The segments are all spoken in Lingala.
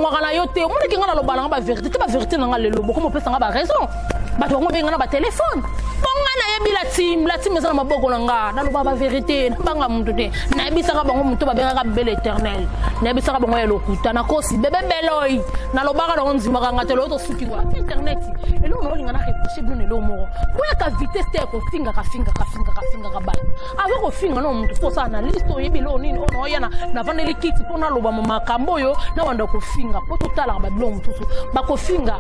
Olongwaka na yo te. Omonaki nga naloba nanga baverité te, baverité na nga lelo bokoma opesa nga baraison. Bato bango benga na batelefone mpo nga nayebi la team, la team eza na maboko na nga. Naloba baverité, nabanga motu te. Nayebisaka bango motu babengaka bele éternel, nayebisaka bango ya lokuta nakosi bebe beloi, nalobaka nango ndimaka nga te. Lelo tosuki wa internet. Eloko naolinga na reproche bino na eloko moko, boyaka vitesse te ya kofingaka fingaka fingaka fingaka bato. Avant kofinga no motu, fo osala na liste, oyebi eloko nini oyo naoya navandeli kiti mpo naloba makambo oyo nawanda kofinga, mpo totalaka babiloko mosusu bakofinga.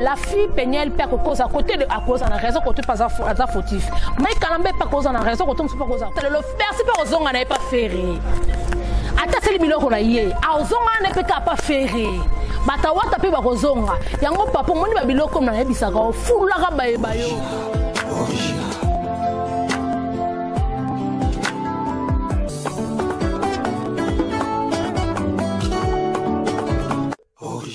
La fille Peniel mpe akokoza kote de akoza na raison, kote mpe aza fautif. Mike Kalamba mpe akoza na raison, kote mosusu mpe akoza. Lelo Bercy mpe akozonga na ye pa Ferre, ata asali biloko na ye, azonga na ye mpe kaka pa Ferre. Batawata mpe bakozonga yango. Papa, omoni babiloko na nayebisaka, ofulaka bayeba yo.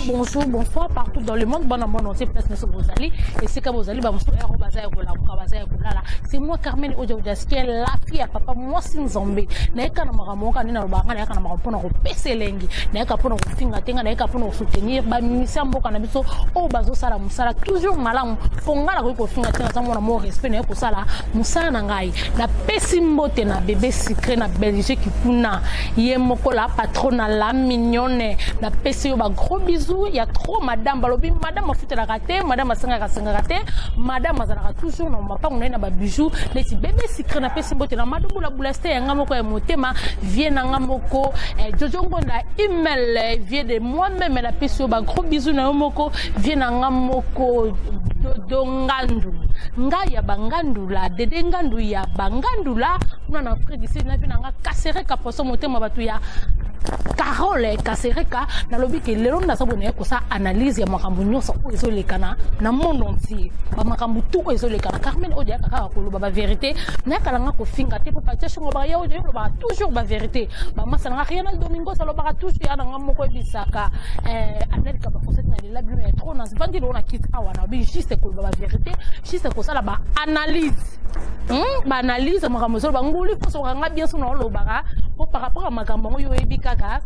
Bonjour, bonsoir partout dans le monde. Bon monde entier, place nyonso bozali. Esika bozali, bamosusu ero baza ya kolamuka, baza ya kolala. C'est moi Carmen Odia Odiaskie, la fille ya papa mwasi Nzambe. Nayeka na makambo moko nini nalobaka nga, nayaka na makambo mpona kopesa elengi. Nayaka mpona kofinga te, nga nayaka mpona kosoutenir bamusicien mboka na biso oyo bazosala mosala toujours malamu. Mpo nga nakoki kofinga te, naza mwana mo respect, naye kosala mosala na ngai. Napesi mbote na bébé sucré na Belgique kuna. Ye moko la patronne la mignonne. Napesi yo ba gros bisous ya trop madame. Balobi madame afutelaka te, madame asengaka sengaka te, madame azalaka toujours na mapango na ye na ba bijoux neti bébé sucré. Napesi mbote na madubula bulaste ya nga moko ya motema, vie na nga moko, Jojo Ngonda email, vie de moi-même. Napesi yo ba gros bisous na yo moko, vie na nga moko Dodo Ngandu, ngai ya bangandula, Dede Ngandu ya bangandula kuna na Afrique du Sud, na vie na nga Kasereka Poso, motema bato ya Carole Kasereka. Nalobi ke lelo naza boye, naye kosala analyse ya makambo nyonso oyo ezolekana na monde entier, bamakambo tu oyo ezolekana. Carmen oyo ayaka kaka koloba baverité, nayaka nanga kofinga te, mpo patia shongo baka ya oyo olobaka toujours baverité. Bamasa nanga Rianal Domingos alobaka toujours ya nanga moko ebisaka Anelka bafosete na lela bino ya trop. Navandi lelo na kiti awa, nalobi juste koloba baverité, juste kosala baanalyse, baanalyse makambo ezoloba nguli mposo nga bien so naolobaka po par rapport à makambo yango. Yo oyebi kaka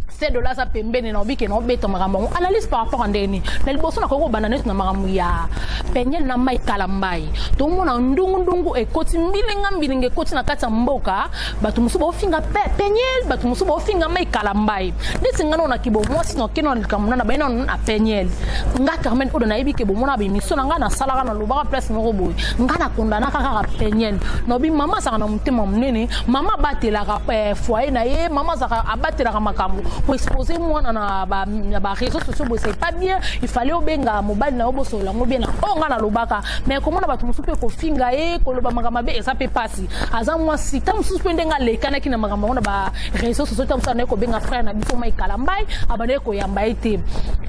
se dola aza pembeni na obike na obeta makambo yango analyse par rapport a ndenge nini. Na liboso nakoki kobanda neti na makambo ya Peniel na Mike Kalambai. Tomona ndungundungu ekoti, mbilinga mbilinga ekoti na kati ya mboka. Bato mosusu baofinga Peniel, bato mosusu baofinga Mike Kalambai. Neti nga nao kibo mwasi na okende na likambo na baye na Peniel, nga Carmen oyo nayebi ke bomona baémission na nga nasalaka, nalobaka place moko boye, nga nakondanaka kaka Peniel. Naobi mama azalaka na motema monene, mama abatelaka foyer na ye, mama azalaka abatelaka makambo. Koexpose mwana na baréseau sociaux boye, c'est pas bien. Il fallait obenga mobali na yo, bosolola yango bien. Na oyo nga nalobaka, mais komona bato mosusu mpe kofinga ye, koloba makambo mabe, eza mpe pasi. Aza mwasi ta mosusu mpe ndenge alekanaki na makambo yango na baréseau sociaux, ta mosusu anaye kobenga frère na biso Mike Kalambai, abandaki koyamba ye te.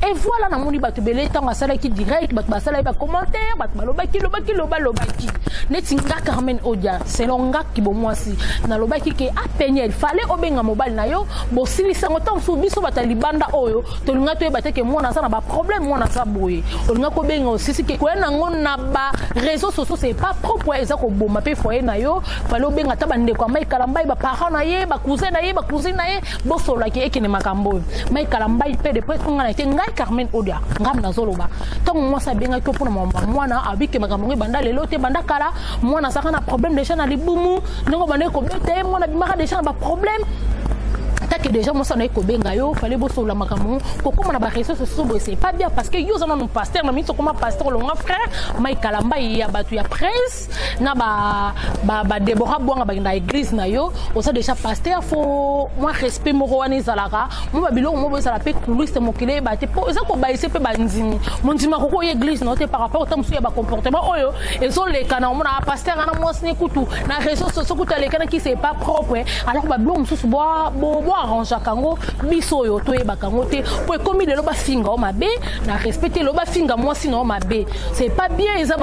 Et voilà, namoni bato ebele ntango asalaki direct, bato basalaki bacommentaire, bato balobaki lobaki loba lobaki. Neti nga Carmen Odia, selon nga kibo mwasi, nalobaki ke apeniel fallait obenga mobali na yo, bosilisa yango. Ntango mosusu biso bato ya libanda oyo tolinga toyeba te ke mwana aza na baproblème, mwana aza boye, olinga kobenga osisi ke koya nango na baréseau sociaux, c'est pas propre, eza koboma mpe foyer na yo. Fallait obenga ata bandeko ya Mike Kalambai, baparent na ye, bacousin na ye, bacousine na ye, bosololaki ekende makambo oyo. Mike Kalambai mpe de près nga na te, ngai Carmen Odia, ngai nazoloba, ntango mwasi abengaki yo mpona makambo ya mwana, abike makambo yango ebanda lelo te, banda kala. Mwana azalaka na problème déjà na libumu, ndenge obandaki kobeta ye, mwana abimaka déjà na baproblème. Take déjà mwasi anayi kobenga yo, fallait bosolola makambo. Kokóma na baréseau sociaux boye, c'est pas bien, parce que yo oza nanu pasteur na miniti, okóma pasteur, olonga frère Mike Kalambai ya bato ya presse na badebora bwanga bakenda église na yo. Oza déjà pasteur, faut mwa respect moko wana ezalaka, mwa babiloko moko ezala mpe coulisse, mokili eyeba te, mpo eza kobayise mpe bandimi. Mondimi akoki oya église na yo te par rapport ta mosusu ya bacomportement oyo ezoleka na omona pasteur ana mwasi ne kutu na réseau sociaux kutu alekanaki, c'est pas propre. Alors babiloko mosusu boarrangeaka yango, biso oyo toyebaka yango te, mpo ekomi lelo bafinga yo mabe na respect te, lelo bafinga mwasi na yo mabe, c'est pas bien. Eza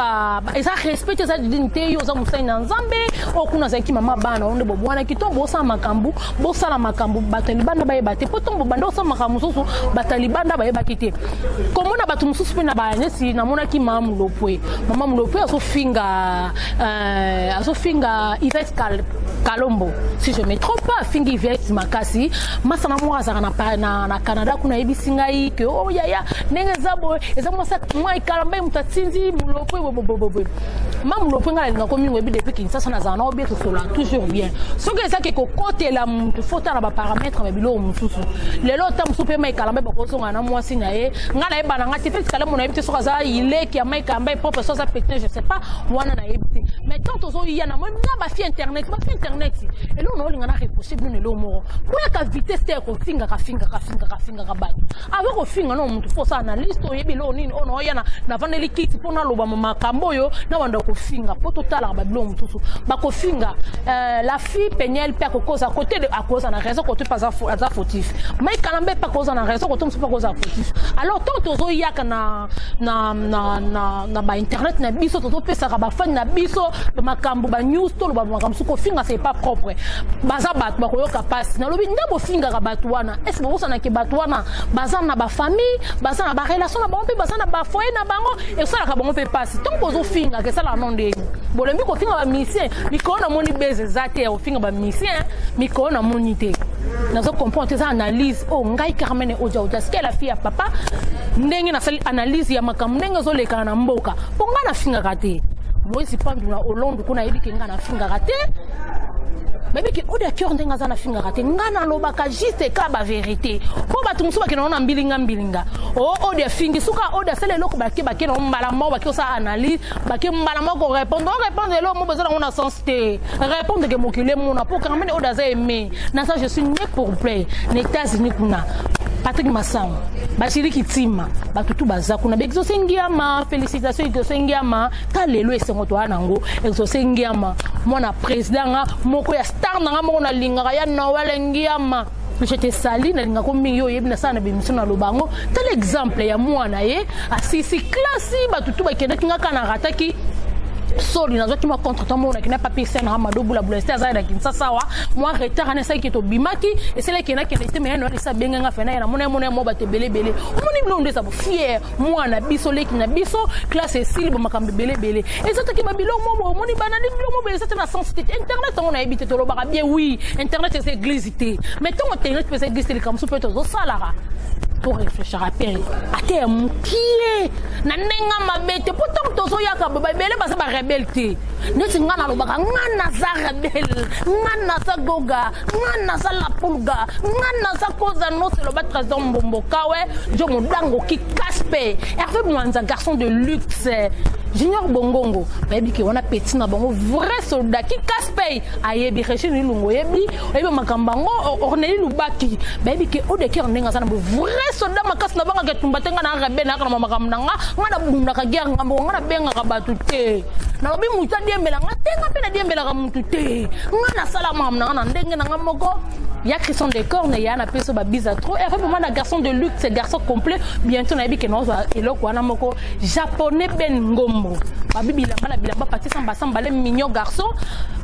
eza respect te, eza dignité. Yo oza mosali na Nzambe oyo kuna azalaki mama bana oyo nde bobwanaki to bosala makambo, bosala makambo bato ya libanda bayeba te, mpo ntongo bobanda osala makambo mosusu, bato ya libanda bayebaki te. Komona bato mosusu mpe na banesi, namonaki mama Mulopwe, mama Mulopwe azofinga, azofinga Yvette Kalombo, si je me trompe pas, afingi Yvette makasi. Masana moko azalaka na Canada kuna, ayebisi ngai ke o oh, yaya, ndenge eza boye, eza mwasi mwa ekalamba, moto atindi Mulopwe boboboboboye. Ma Mulopwe, ngai nalingako mingi, oyebi, depuis Kinshasa nazala na obie, tosola toujours bien. Soki ezaki kokotela motu, faut tala baparamètre ya biloko mosusu. Lelo ata mosusu mpe Mike Kalamba bakozonga na mwasi na ye, ngai nayeba na ngai te. Félix Kalamba, nayebi te soki aza ileki ya Mike Kalamba propre, so aza petit, je sais pas, wana nayebi te. Mais tant tozoya na moi na bafi internet, bafi internet, eloko na olinga na reproche bino eloko moko, boyaka vitesse te ya kofingaka, fingaka, fingaka, fingaka bato. Avant kofinga no motu, faut osala analyse to oyebi eloko nini oyo naoya navandeli kiti mpo naloba makambo oyo nawanda kofinga, mpo totalaka babiloko mosusu bakofinga. La fille Peniel mpe akokoza côté de akoza na raison, côté mpe aza fautif. Mike Kalamba mpe akoza na raison, côté mosusu mpe akoza fautif. Alors tant tozoyaka na bainternet na biso, tozopesaka bafani na biso makambo, banews, toloba makambo mosusu. Kofinga, c'est pas propre. Baza bato bakoyoka mpasi. Nalobi nde bofingaka bato wana, est-ce bokosanaki bato wana baza na bafamille, baza na barelation na bango, mpe baza na bafoyer na bango, esalaka bango mpe mpasi? Ntango bozofingaka, esalaka no ndeni? Bolembi kofinga bamusicien. Mikolo namoni bese eza te ya kofinga bamusicien, mikolo namoni te. Nazo comprendre te. Eza analyse oyo ngai Carmen Odia Odia ske la fille ya papa, ndenge nasali analyse ya makambo ndenge ezolekana na mboka, mpo ngai nafingaka te. Moïse Pandu na Hollande kuna ayebi ke ngai nafingaka te, bayebi ke Odia Cœur ndenge aza, nafingaka te. Ngai nalobaka juste ka bavérité, mpo bato mosusu bakende na mbilinga mbilinga. O Odia afingi, suka Odia asala eloko, bake bake na mbala moko, bake osala analyse, bake mbala moko répondre, orépondre eloko moko eza nango na sens te. Répondre ke mokili emona, mpo Carmen Odia aza aimé naza. Je suis né pour play na États-Unis kuna, Patrick Masango, Bashiriki Ntima, bato tu baza kuna. Baexauce Ngiama, félicitation Exauce Ngiama. Ta lelo esengo toya nango. Exauce Ngiama, mwana président nga moko ya star na nga moko nalingaka, ya Noel Ngiama, je te sali, nalingako mingi. Yo oyebi, nasala na bémission, naloba yango. Tala exemple ya mwana ye asisi klasi, bato tu bakendaki, nga kaka narataki soli, nazwaki mwa contre temps moko, nakenda papi sene Ramado Bulabula ese azali na Kinshasa awa. Mwa retard wana esalaki tobimaki, esalaki nakende te. Me ya esi abenga nga fena ye, namona ye, mona ye mwa bato ebele ebele. Omoni biloko nde eza fier, mwana biso, leki na biso, classe esili, bamakambo ebele ebele. Eza taki babiloko mo boye, omoni banani, biloko mo boye eza te na sens te. Internet yango nayebi te. Tolobaka bien, oui, internet eza église te, mais ntongo internet mpe eza église te, likambo mosusu mpe tozosalaka, toréfléchaka mpe ate ya mokie na ndenge mabe te, mpo ntango tozoyaka ebele baza barebele te. Neti nga nalobaka, nga naza rebelle, nga naza goga, nga naza lapulga, nga naza koza noseloba. Trésor Mbombo Kawe, Jo Modango, Kikaspe, Hervé Mwanza, garçon de luxe, Junior Bongongo, bayebi ke wana petit na bango, vrai soldat. Kikaspe ayebi, Régine Ilungo oyebi, oyebi makambo yango, Orneli Lubaki, bayebi ke Odeker ndenge aza na bo vrai soldat makasi. Na bangaka etumba te. Nga na rebelle, nayaka na makambo na nga. Nga nabundaka guerre ngambo, nga nabengaka bato te. Nalobi motu adiembela nga te, nga mpe nadiembelaka motu te. Nga nasala makambo na nga na ndenge na nga moko. Ya Christian Decorne, ya na peso babiza trop. Hervé Boma na garçon de luxe, garçon complet. Bientôt nayebi ke naozwa eloko wana moko japonais. Ben Ngombo, babi bilamba na bilamba, pati samba samba, le mignon garçon,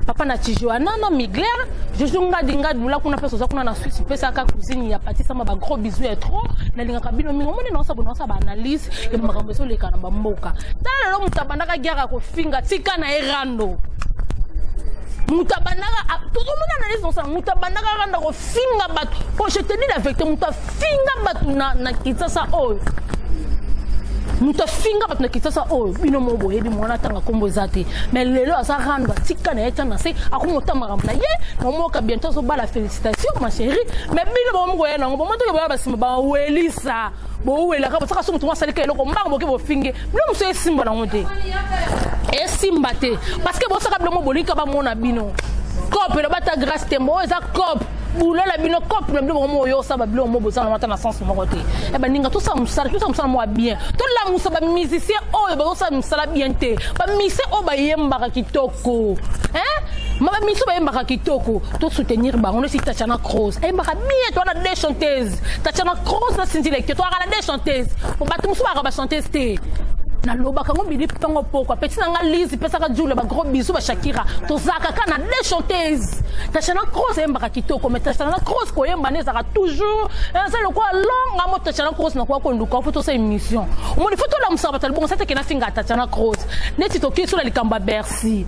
papa na Tijuana na Migler, Jojo Ngadi Ngadi Lula kuna, mpe oza kuna na Suisse, pesaka cousine ya pati samba ba gros bisous ya trop. Nalingaka bino mingi. Omoni, naosa bo naosa baanalyse ya makambo ezoleka na bamboka. Tala lelo moto abandaka guerre ya kofinga, tika na ye rando. Moto abandaka, tozomona analyse nosala, moto abandaka rando kofinga bato. Po je te dis la vérité, moto afinga bato na Kinshasa oyo, moto afinga bato na Kinshasa oyo, bino moko boyebi, mwana atanga nkombo eza te. Mais lelo aza rando, atika na ye ta na se, akomota makambo na ye naomoka. Bientôt azobala, félicitation ma chérie. Mais bino bamokoya nango bomotoke, boya basima bawelisa, bowelaka, bosaka so moto ngo asalika eloko mbango, boke bofinge bino mosu, esimba nango te, esimba te, parce que bosaka biloko bolinga bamona bino. Cope eloba ta Grâce Tembo, oyo eza cope bulela bino, cope na bino bango oyo osala babiloko mo bozala mata na sens moko te. E baninga, tosala mosala, tosala mosala moko ya bien, tolamusa bamusicien oyo bazosala mosala bien te, bamusicien oyo bayembaka kitoko, ma bamusicien bayembaka kitoko, tosoutenir bango. Nesi Tatiana Cross ayembaka bien. Towana deux chanteuse, Tatiana Cross na Cindy Lecteur, toyaka na deux chanteuse. Po bato mosusu bayaka bachanteuse te. Nalobaka ngo bili ntongo pokwa. Peti na nga Lise, pesaka Jule bagros bisous, bashakira. Tozalaka kaka na deux chanteuse. Tatiana Cross ayembaka kitoko, mais Tatiana Cross koyemba nde ezalaka toujours eza lokola longa mo. Tatiana Cross nakoka konduka fo tosala émission. Omoni, fo tolamusaka bato ya libongo. Sateke nafinga Tatiana Cross neti toki so na likambo ya Bercy.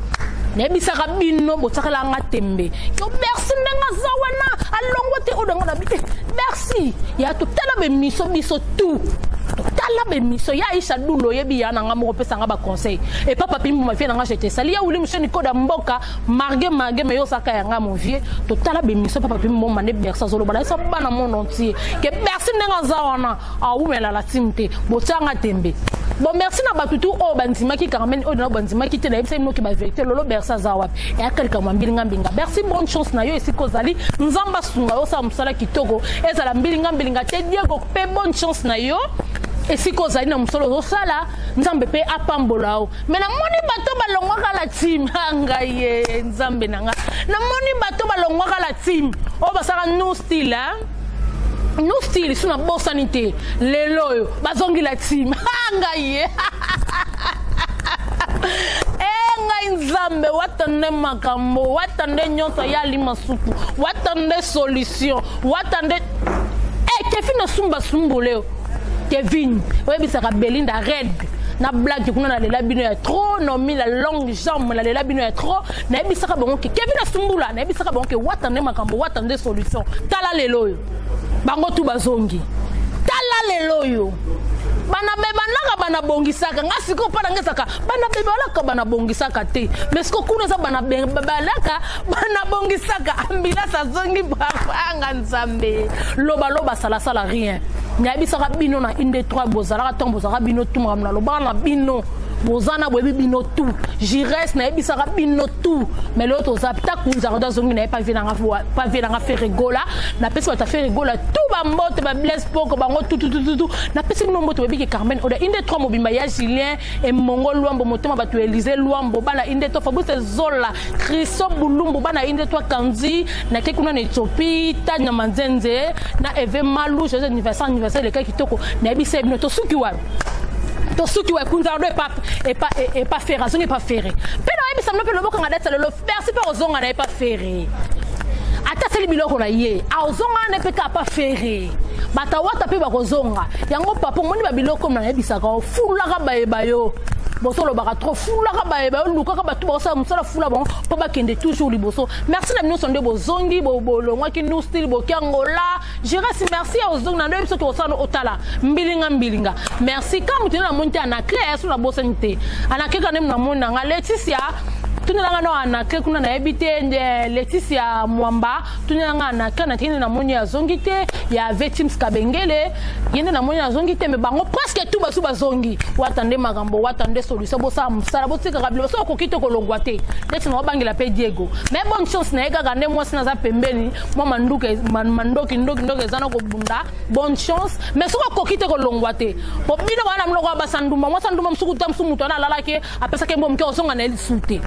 Nayebisaka bino botiakela nga tembe. Yo Bercy ndenge aza wana alongwa te oyo nga na bi eh, Bercy ya totala bemiso biso tout totala bemiso ya Aisha Dulo oyebi ya na nga moko pesa nga ba conseil et papa Pimbo ma vie na nga je te sali ya Willy Musheni koda mboka marge marge mais yo saka ya nga mon vieux totala bemiso papa Pimbo mande Bercy azoloba na yesa bana monde entier que Bercy ndenge aza wana awumela la team te botia nga tembe. Bon, merci na bato tu oyo bandimaki Carmen, oyo na bandimaki te. Nayebisaki noki ba vérité. Lolo Bercy aza wapi? Eyaka likambo ya mbilinga mbinga. Bercy, bonne chance na yo esika ozali. Nzambe asunga yo, osala mosala kitoko, ezala mbilinga mbilinga te. Diego mpe, bonne chance na yo esika ozali na mosala ozosala. Nzambe mpe apambola yo. Me namoni bato balongwaka la team, ngai ye Nzambe na nga, namoni bato balongwaka la team oyo basalaka new style, hein? New style so nabosani te, lelo oyo bazongi la team. Ngai ye e ngai Nzambe, wata nde makambo, wata nde nyonso ya alima supu, wata nde solution, wata nde e Kevin asumba sumbole. Kevin oyebisaka Belinda Red na blague kuna, nalela bino ya trop. Nomi la longue jambe, nalela bino ya trop. Nayebisaka bango ke Kevin asumbula, nayebisaka bango ke wata nde makambo, wata nde solution. Tala lelo oyo bango tu bazongi. Tala lelo oyo bana bebanaka, bana bongisaka. Nga sikoyo mpa na nga ezaka bana bebalaka, bana bongisaka te, mais sikoyo kuna eza bana bebalaka, bana bongisaka. Ambulance azongi, anga Nzambe, lobaloba salasala rien. Nayebisaka bino na 1 2 3, bozalaka ntango bozalaka bino tu, makambo nalobaka na bino boza na boyebi bino tu. Jires nayebisaka bino tu, mais lelo toza ta kunzaka to azongi na ye. Pavie nanga Ferregola, napesi bato ya Ferregola tu bambote, bablaise poko bango tututututu. Napesi bino mbote. Boyebi ke Carmen Oda inde 3 mobimba ya Julien Emongo Lwambo, motema bato Élysée Lwambo, bana inde 3, Fabrice Zola, Christo Bulumbu, bana inde 3 Kanzi nake kuna na Éthiopie, Tanya Manzenze na Eve Malu. Joyeux anniversaire, anniversaire eleka kitoko. Nayebisa bino tosuki wapi? Tosuki wa ekunzaka do epa epa Ferre, azongi epa Ferre mpe. Nayebisa bino mpe lobokanga date lelo, Bercy mpe kozonga na epa Ferre. Ata asali biloko na ye, azonga na mpe kaka pa Ferre. Batawata mpe bakozonga yango. Papa, omoni babiloko na nayebisaka, ofulaka bayeba yo, bozolobaka trop. Fulaka bayeba yo, lukaka bato bakosala mosala, fula bango mpo bakende toujours liboso. Merci na bino nde bozongi, bolongwaki new style, boki Angola. Jiresi, merci ya ozongi na ndoyebi soki osala otala mbilinga mbilinga. Merci ka moto nde namoni te anaclé so nabosani te anaclé ka nde namoni nanga Leticia tunelanga no anaclé kuna, nayebi te. Leticia Mwamba, tunelanga anaclé na tini, namoni azongi te. Ya Vetims Kabengele, ye nde namoni azongi te, mais bango presque tout basu bazongi. Wata nde makambo, wata nde solution. Bosala mosala, botikaka bilo. Soki okoki te kolongwa te, neti na obangela mpe Diego, mais bonne chance na ye kaka nde mwasi naza pembeni, mwa manduka mandoki ndoki ndoki eza na kobunda. Bonne chance, mais soki okoki te kolongwa te, po bino bana biloko ya basandumba, mwasi andumba mosuku ta mosuku, moto wana alalaki, apesaki mbo moke, ozonga na ye lisusu te.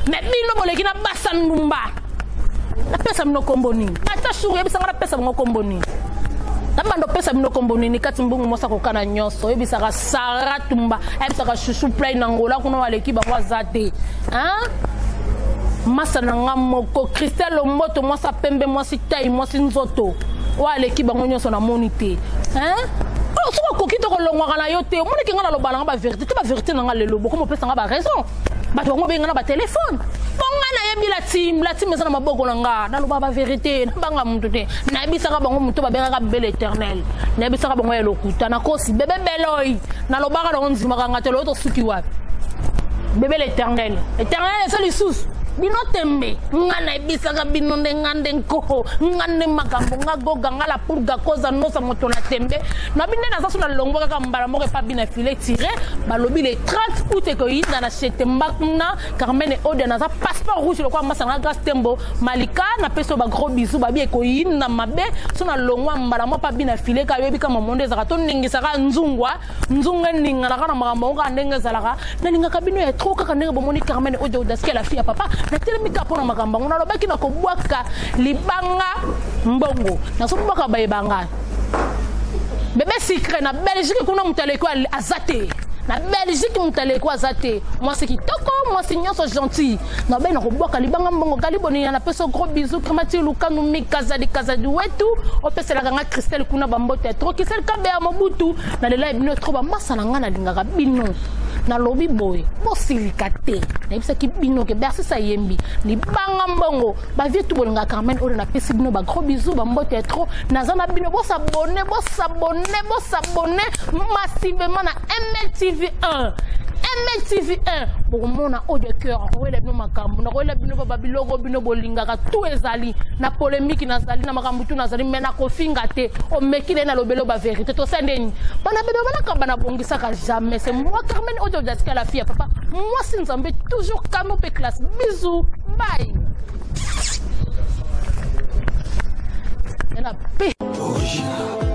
Mais bino boleki na basandumba. Napesa bino kombo nini? Ata suru oyebisanga napesa bango kombo nini? Nabanda opesa bino kombo nini? Kati mbongo mwasi akokana nyonso. Oyebisaka Sara Tumba, ayebisaka Chuchu Play na Ngola kuna, aleki bango aza te. Masa na nga moko Christelle Lomboto, mwasi pembe, mwasi tai, mwasi nzoto oyo aleki bango nyonso namoni te. Oyo soki okoki te kolongwaka na yo te. Omoniki nga naloba nanga bavérité te, bavérité na nga lelo bokoma opesa nga baraison. Bato bango benga na batelefone bonga. Nayebi la team, la team eza na maboko na nga. Naloba bavérité, nabanga motu te. Nayebisaka bango motu babengaka bébé l'éternel, nayebisaka bango ya lokuta nakosi. Bébé beloi, nalobaka nango, ndimaka nga te. Loyo tosuki wapi? Bébé l'éternel, éternel eza lisusu bino tembe. Nga nayebisaka bino nde nga nde nkoko, nga nde makambo, nga goga, nga la purga koza nosa moto na tembe nabi nde naza so. Nalongwa kaka mbala moko epa bina file tire. Balobi le 30 août ekoyinda na Chetemba kuna. Carmen Odia, naza passeport rouge lokola masa nga Grace Tembo Malika, napesi yo bagros bisou. Babi ekoyinda mabe so nalongwa mbala moko pa bina file ka. Yoyebi kama mondo ezalaka, toningisaka nzungwa nzunga, eninganaka na makambo yango kaka ndenge ezalaka. Nalingaka bino ya trop kaka ndenge bomoni Carmen Odia Odaski, la fille ya papa. Natelemi kaka mpona makambo yango. Nalobaki na kobwaka libanga mbongo, nazobwaka bayebanga. Bébé Secret na Belgique kuna, moto aleki aza te na Belgique, moto aleki aza te. Mwasi kitoko, mwasi nyonso gentil, nabe na kobwaka libanga mbongo. Kaliboni, napesa gros bisou. Kramati Lukanu, Mikazadi Kazadi wetu, opeselaka nga Christelle kuna bambote ya trop. Christelle Kabe ya Mobutu, nalela ya bino trop. Bamasa na nga, nalingaka bino. Nalobi boye, bosilika te. Nayebisaki bino ke Bercy Sayembi, libanga mbongo, ba vieux tout bolinga Carmen oyo napesi bino ba gros bisous, ba mbote ya trop. Naza na bino, bosabonne, bosabonne, bosabonne massivement na MLTV 1. MLTV 1 bokomona haut de cœur akoyela bino makambo, nakoyela bino ba biloko bino bolingaka tout ezali na polémique, nazali na makambo tout nazali, mais nakofinga te. Omeki na ye nalobeli ba vérité, tosala ndeni bana bebe banakamba nabongisaka jamais. C'est moi Carmen Odio Jatika, la fille ya papa, mwasi Nzambe, toujours kamo pe classe. Bisous, bye. Na pe Original.